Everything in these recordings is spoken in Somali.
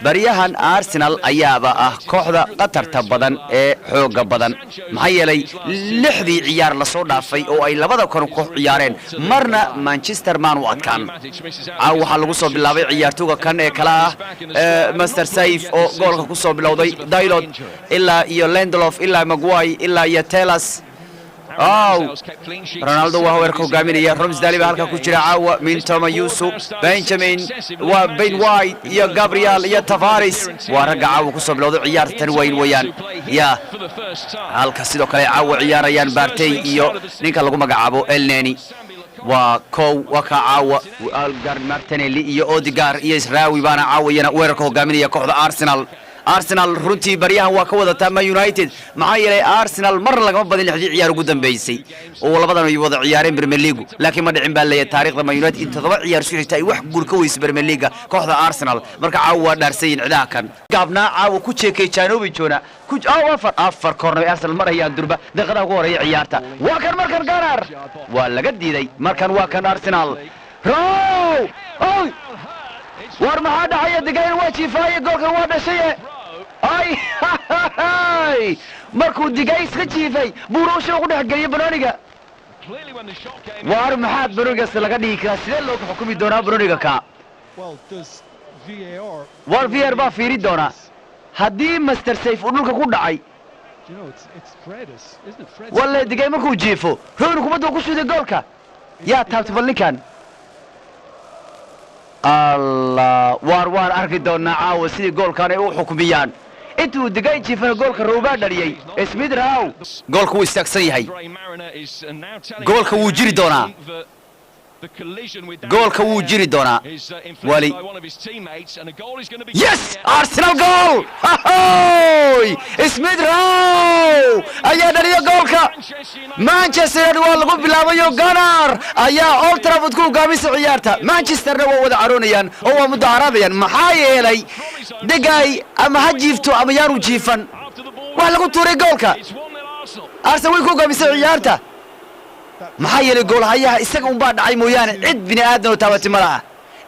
Baryahan Arsenal ayaaba ah kooxda khatarta badan ee xooga badan, maxaa yeelay lixdii ciyaar lasoo dhaafay oo ay labada kan koox ciyaareen, marna Manchester maan u adkaan. Caaw waxaa lagu soo bilaabay ciyaartooga kan ee kale ah Master Saif oo goolka ku soo bilowday, Dalot ilaa iyo Lindelof, ilaa Maguire, ilaa iyo Telles. Ow, Ronaldo waa weerarka hogaaminaya. Ramsdale baa halka ku jira caawa, min Tomiyasu, Benjamin, waa Ben White iyo Gabriel iyo Tavares, waa ragga caawa kusoo bilowday ciyaarta tan weyn weeyaan. Ya halka sidoo kale caawa ciyaarayaan Partey iyo ninka lagu magacaabo Elneny. Waa kow, waa ka caawa Algar, Martinelli iyo Odegaard iyo Israawi baana caawayana weerarka hogaaminaya kooxda Arsenal. Arsenal runtii baryahan waa ka wadataa Man United, maxaa yeelay Arsenal mar lagama badin lixdii ciyaar ugu dambeysay oo labadan ay wada ciyaareen Premier League. Laakiin ma dhicin baa leeyahay taariikhda Man United in 7 ciyaar isku xigta ay wax guul ka weyso Premier League kooxda Arsenal. Marka caawa waa dhaarsan yihiin cidaha kan gaabnaa caawa ku jeekay Janobi joona ku aw afar afar corner ay Arsenal marayaan durba daqiiqadaha ugu horeeya ciyaarta. Waa kan markan Gunnar waa laga diiday. Markan waa kan Arsenal row. Oy, war maxaa dhacaya? Degayn waa jiifaaye, goolkan waa dhashaye. Ay, markuu Digay iska jiifay buu ruusha ugu dhex geliyey banooniga. Waar maxaad banoonigaas laga dhigi karaa? Sidee looga xukumi doonaa banooniga ka? War VAR baa fiiri doonaa haddii Master Safe uu dhulka ku dhacay. Walle Digay markuu jiifo Roynu kubadda ku suuday goolka. Yaa taabtay bal ninkan? Allah, waar waan arki doonaa caawa sidii goolkan ay u xukumiyaan. Intuu Digay jiifana goolka Roobaa dhaliyey Smith Rowe. Goolka wuu istaagsan yahay, goolka wuu jiri doonaa, goolka wuu jiri doonaa wali. Yes, Arsenal goal! Hoy, Smith Rowe ayaa dhaliya goolka. Manchester United waa lagu bilaabayo, Gunnar ayaa Old Trafford ku hogaamisa ciyaarta. Manchesterna waa wada caroonayaan oo waa mudaharaadayaan, maxaa yeelay Degay ama ha jiifto ama yaanu jiifan, waa lagu tuuray goolka. Arsenal way ku hogaamisay ciyaarta, maxaa yeelay goolhayaha isaga unbaa dhacay mooyaane cid bini aadan oo taabati ma laha.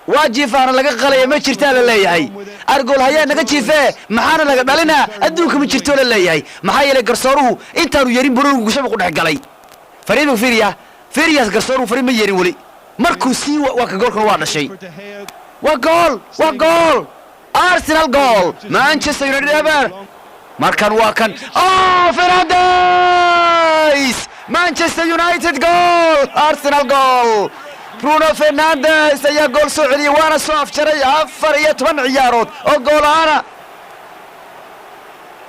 Waa jiifaana laga qalaya ma jirtaa la leeyahay. Ar goolhayaa naga jiifee, maxaana laga dhalinaa? Adduunka ma jirto la leeyahay, maxaa yeelay garsooruhu intaanu yerin banoonigu shabaqu dhex galay. Fariimu fiiriya, fiiriyaas, garsooruhu fariin ma yerin weli. Markuu sii waa ka goolkan waa dhashay. Waa gool, waa gool, Arsenal goal, Manchester United eber. Markan waa kan, oh, Fernandes! Manchester United goal, Arsenal goal. Bruno Fernandes ayaa gool soo celiyey, waana soo afjaray 14 ciyaarood oo gool-aana.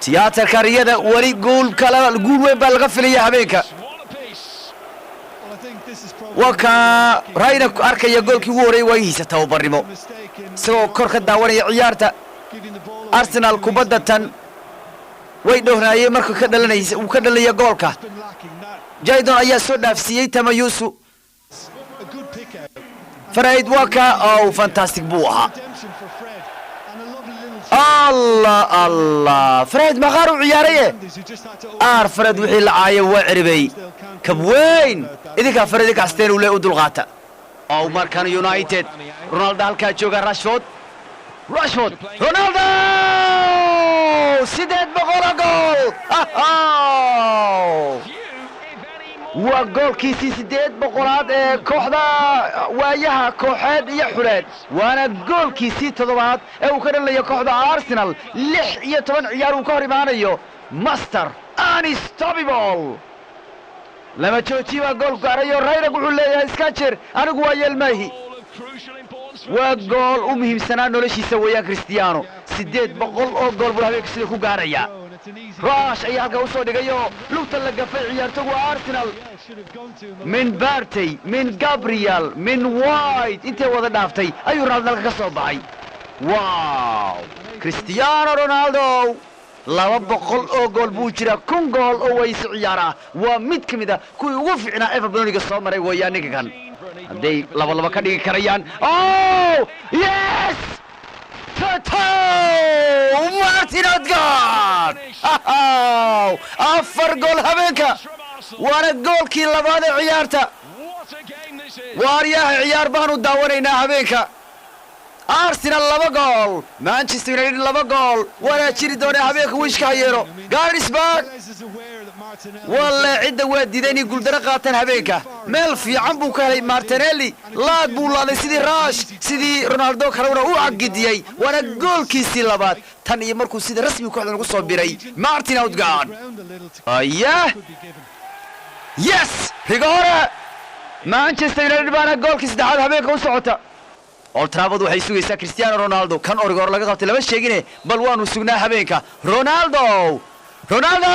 Tiyaatarka riyada weli guul kale, guul weyn baa laga filaya habeenka. Waa kaa Rayna arkaya goolkii ugu horreeyay waayihiisa tababarnimo, isagoo kor ka daawanaya ciyaarta. Arsenal kubadda tan way dhowraayeen marka ka dhalanaysa uu ka dhalaya goolka. Jadon ayaa soo dhaafsiiyey Tomiyasu. Fred waa ka, oh, fantastic buu ahaa. Allah, Allah, Fred maqaar u ciyaaraye. Aar Fred wixii la caayay waa ciribay kab weyn. Idinkaa Fred idinkaasteen uu le u dulqaata. Oh, markan United, Ronaldo halkaa jooga, Rashford, Rashford, Ronaldo, 800 gool! Waa goolkiisii 800aad ee kooxda waayaha kooxeed iyo xuleed, waana goolkiisii toddobaad ee uu ka dhalayo kooxda Arsenal 16 ciyaar uu ka hor imaanayo. Master unstoppable, lama joojiye baa gool gaarayo. Rayrag wuxuu leeyahay iska jir, anigu waa yeelmaahi. Waa gool u muhiimsanaa noloshiisa weeyaan. Cristiano 800 oo gool buu habeenka sida ku gaaraya. Rush ayaa halkaa usoo dhigayoo lugta la gafay ciyaartogu Arsenal, min Partey, min Gabriel, min White, intay wada dhaaftay ayuu Ronaldo halka ka soo baxay. Wow, Cristiano Ronaldo 200 oo gool buu jiraa, 1000 gool oo wayse ciyaaraa. Waa mid ka mid a kuwii ugu fiicnaa ever banooniga soo maray weeyaan ninka kan. Hadday laba laba ka dhigi karayaan. Oh yes, Toto Martin Odegaard, afar gool habeenka, waana goolkii labaad ee ciyaarta. Waaryaha, ciyaar baanu daawanaynaa habeenka. Arsenal 2 gool, Manchester United 2 gool. Waana jiri doonaa habeenka wiishka hayeelo Garisburg. Walle cidda waa diiday inay guuldaro qaataan habeenka. Meel fiican buu ka helay Martinelli, laad buu laaday sidii Rush, sidii Ronaldo kalena u cagidiyey, waana goolkiisii labaad tan iyo markuu sida rasmi kooxdan ugu soo biray Martin Odegaard. Aya, yes, rigoore! Manchester United baana goolkii saddexaad habeenka u socota. Old Trafford waxay sugaysaa Cristiano Ronaldo. Kan origoor laga qabtay lama sheegine, bal waanu sugnaa habeenka. Ronaldo, Ronaldo,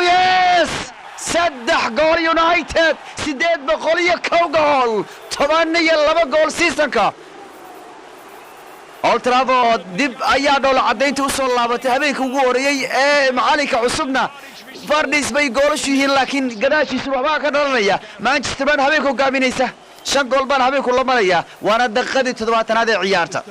yes! 3 gool United, 801 gool, 12 gool seasonka. Old Trafford dib ayaa dhoola caddaynta u soo laabatay habeenka ugu horeeyey ee macalinka cusubna. Fardis bay goolashu yihiin, laakiin gadaashiisu waxbaa ka dhalanaya. Manchester baan habeenka hogaaminaysa, 5 gool baan habeenku la maraya, waana daqiiqadii 70aad ee ciyaarta.